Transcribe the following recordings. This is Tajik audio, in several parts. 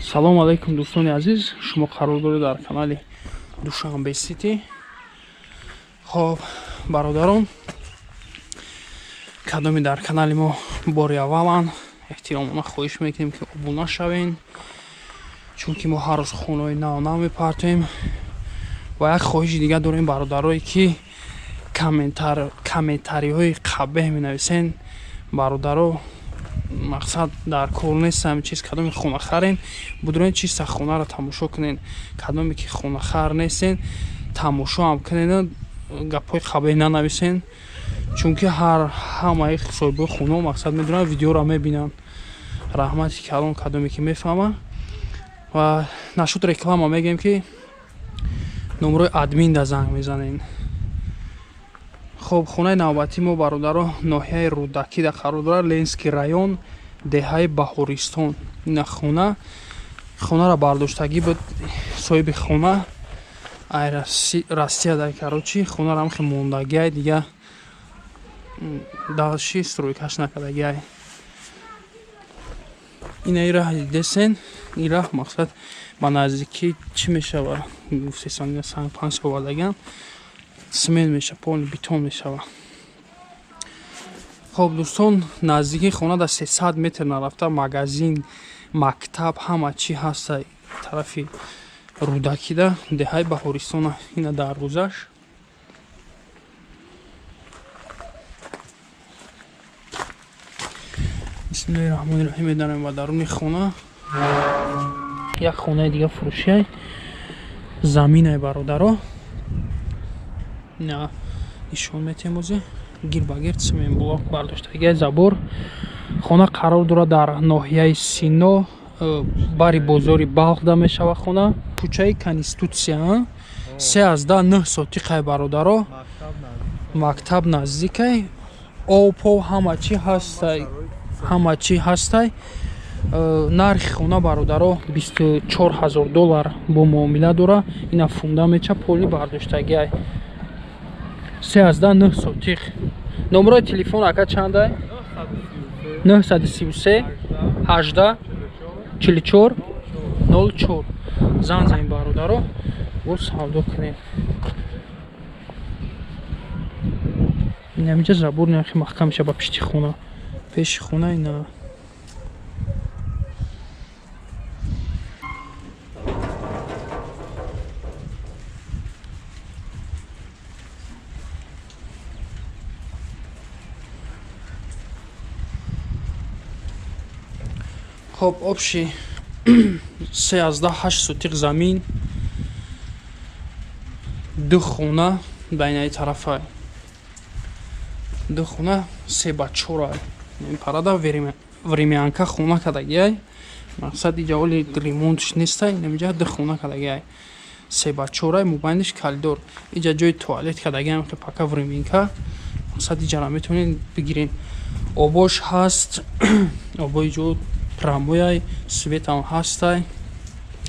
Салом алейкум, дӯстони азиз, шумо қарор доред дар канали Душанбе Сити. Хоб, бародарон, кадоми дар канали мо бори авваланд, эҳтиромона хоҳиш мекунем, ки обуна шавен, чунки мо ҳар рӯз хонаҳои нав нав мепартоем. Ва як хоҳиши дигар дорем, бародарое ки комментариҳои қабеҳ менависен, бародаро, мақсад дар кор нест ҳамин чиз. Кадоме хонахарен, будурен чиста хонаро тамошо кунен. Кадоме ки хонахар нестен, тамошо ҳам кунен, гапҳои қабеҳ нанависен, чунки ҳар ҳамаи соҳибои хонао мақсад медонанд, видеоро мебинанд. Раҳмати калон, кадоме ки мефаҳма. Ва нашуд реклама, мегӯем ки номрои админда занг мезанен. Хоб, хонаи навбатии мо, бародаро, ноҳияи Рӯдакида қарор дорад, Ленинский район, деҳаи Баҳористон. Ина хона, хонаро бардоштагӣ буд соҳиби хона ай Россия дай. Короче, хонаро ҳам хе мондагиай, дига дальше стройкаш накардагиай. Ина и раҳ дидесен, ин раҳ мақсад ба наздикӣ чӣ мешава, гуфтесан, санг панс овардагиам, цемент мешава, полный бетон мешава. Хоб, дӯстон, наздикии хона дар 300 метр нарафта магазин, мактаб, ҳама чӣ ҳаста. Тарафи Рӯдакида, деҳаи Баҳористона. Ина дарвозаш. Бисмиллаҳи раҳмони раҳим, медарем ба даруни хона. Як хонаи дига фурӯшиай, заминай, бародаро, ина нишон метиҳем. Ози гир ба гир цемент блок бардоштагиай, забор. Хона қарор дорад дар ноҳияи Сино, бари бозори Балхда мешава хона, кӯчаи Конститутсия, 3,9 сотиқай, бародаро. Мактаб наздикай, обпов ҳама чӣ ҳастай, ҳама чӣ ҳастай. Нархи хона, бародаро, 24 000 доллар бо муомила дора. Ина фундамеча поли бардоштагиай, 3,9 сотиқ. Номерои телефон, ака, чандай? 933 18 44 04 занг занем, бародаро, бо савдо кунем. Инамиҷа забор нархи маҳкам меша ба пишти хона, пеши хона ина. Хоб, общий 3,8 сотиқ замин, ду хона байнаи тарафа, ду хона се ба чора. Парада времянка хона кардагиай, мақсад иҷа оли ремонтш нестай. Инамиҷа ду хона кардагиай, се ба чорай, мобайниш коридор, иҷа ҷои туалет кардагиам, ки пока временка. Мақсад иҷара метавонед бигирен. Обош ҳаст, обои ҷо промояй, светам ҳастай.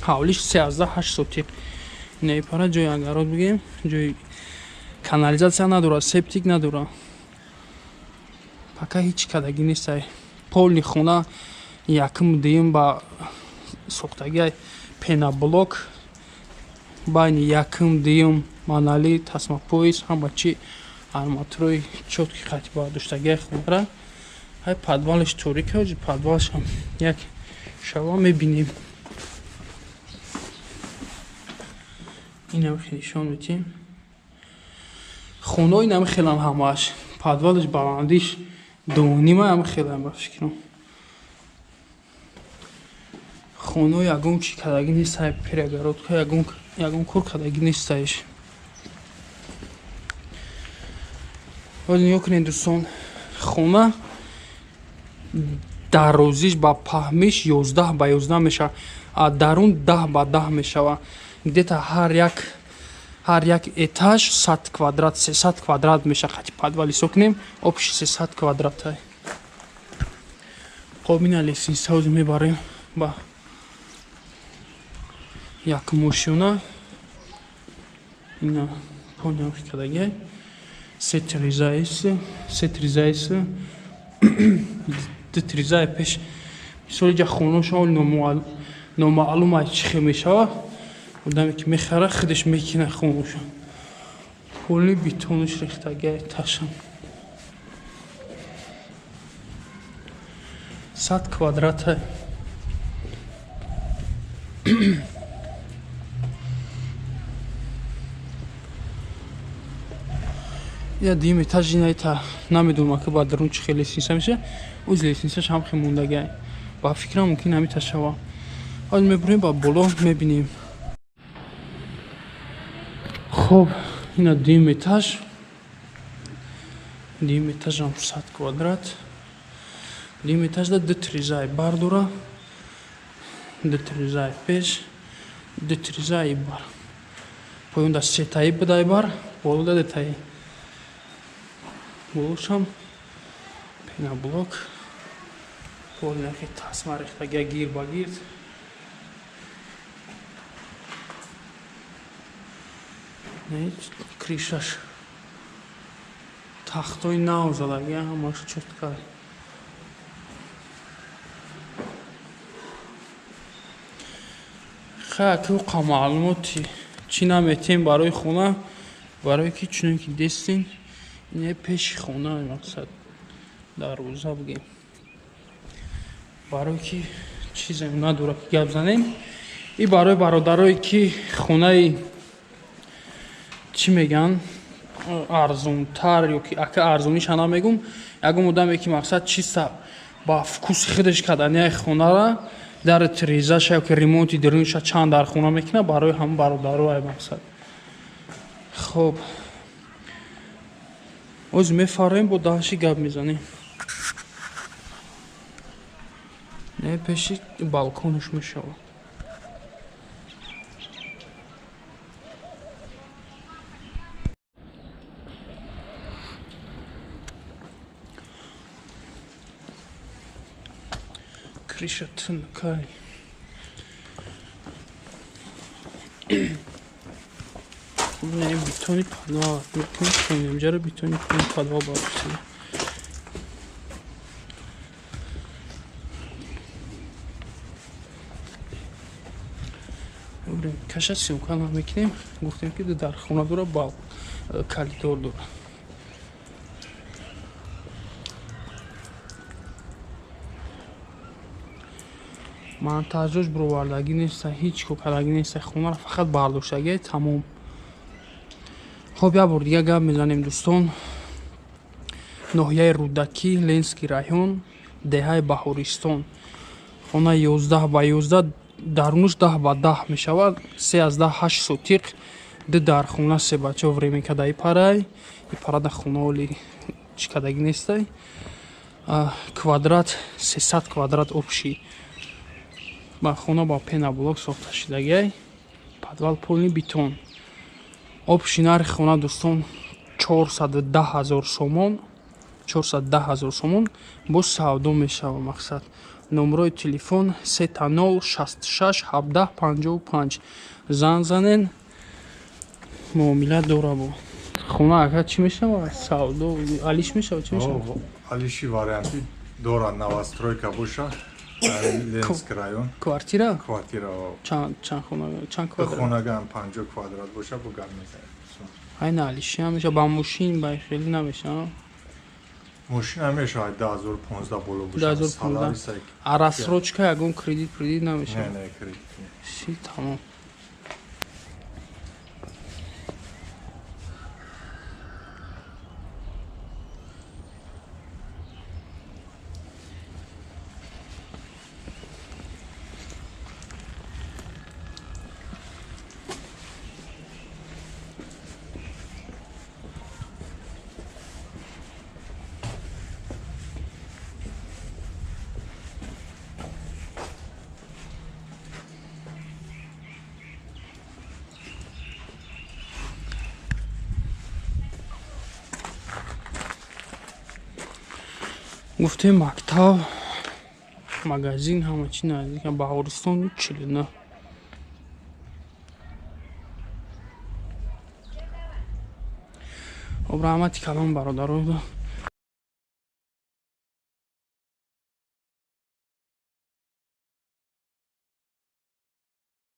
Ҳавлиш 3,8 сотиқ. Инаи пара ҷои огород бигем, ҷои канализатсия надорад, септик надорад, пока ҳеҷ кардагӣ нестай. Полный хона якум дуюм ба сохтагиай, пеноблок, байни якум дуюм монолит, тасмапояс, ҳама чӣ, арматурои чёткий қати бардоштагиай хонара. Ҳай, подвалаш торика, подвалашам як шава мебинем. Инам нишон метиҳем. Хонаҳо инам хелам ҳамааш подвалаш баландиш дунима ҳам хелам, ба фикрам. Хонаҳо ягон чӣ кардагӣ нестай, перегородка, ягон кор кардагӣ нестаиш. Ҳоли нигоҳ кунед, дӯстон, хона дарозиш ба паҳмиш 11 ба 11 мешавад, а дарун 10 ба 10 мешавад. Где-то ҳар як этаж 100 квадрат, 300 квадрат мешавад. Қати подвал ҳисоб кунем, общий 300 квадратай. Хоб, ина лестница ҳозир мебарем ба як мошина. Ина понял кардагиай, се тризаис, се тризаис, ду тризаи пеш. Мисол, иҷа хонашон. Номаълум ай чӣ хел мешава. Одаме ки мехара, худаш мекина хонуша. Поли бетонаш рехтагиай ташам. 100 квадрата. Я дуюм этаж инаита намедонам ки ба дарун чӣ хел лестница меша. Оз лестницаш ҳам хел мондагиай. Ба фикрам мумкин ҳамита шава. Ҳоз мебурем ба боло мебинем. Хоб, ина дуюм этаж. Дуюм этажам 100 квадрат. Дуюм этажда ду тризаи бар дора, ду тризаи пеш, ду тризаи бар. Поёнда сетаи будай бар, болода дутаи. Болошам пеноблок. Полнахи тасма рехтагия гир ба гирд. Кришаш тахтои нав задагия, ҳамаш чётка. Хай, ки маълумоти чӣ наметем барои хона, барое ки чунон ки дестин, ине пеши хона мақсад дарвоза бигем. Барое ки чизе надора ки гап занем. И барои бародарое ки хонаи чӣ мегӯянд арзонтар ё ки ака арзониша намегум, ягон одаме ки мақсад чиста ба вкуси худаш каданияи хонара, дар трезаша ё ки ремонти даруниша чанд дар хона мекунад, барои ҳамон бародаро ай мақсад. Хоб, оз мефароем, бо даҳши гап мезанем. Не, пеши балконаш мешавад. Криша тункай. Не, бетони подвал. Мекунем, ҷара бетони подвал бардошта. Каша съёмка намекунем. Гуфтем ки дар хона дора, бал коридор дора. Монтажош бировардагӣ неста, ҳеҷ ко кардагӣ неста, хонаро фақат бардоштагӣ, тамом. Хоб, як бор дига гап мезанем дӯстон. Ноҳияи Рӯдакӣ, Ленский район, деҳаи Баҳористон. Хона 11 ба 11, дарунаш 10 ба 10 мешавад, 3,8 сотиқ, ду дар хона, се бача время кадаи парай, и парада хона оли чӣ кардагӣ нестай. Квадрат 300 квадрат общий. Ба хона ба пеноблок сохта шудагиай. Подвал полный бетон. Общий нархи хона дӯстон 410 000 сомон, 410 000 сомон боз савдо мешава мақсад. Номрои телефон 3 0 66 17 55. Зан занен, муомила дора бо. Хона ака чӣ мешава? Савдо алиш мешава, чӣ мешава? Алиши варианти дора, новостройка боша. Ленский район. Квартира? Квартира. Чанд хона, чанд квадрат? Хонагам 50 квадрат боша, бо гап мезанем. Ай, алиши ҳам меша, ба мошин ба хеле намеша. Мошин ҳам мешавад 2015 боло боша. 2015. А рассрочка ягон кредит намеша? Не, не, кредит. Си, тамом. Гуфтем мактаб, магазин, ҳама чи наздик. Баҳористон 49. Хоб, раҳмати калон бародаро.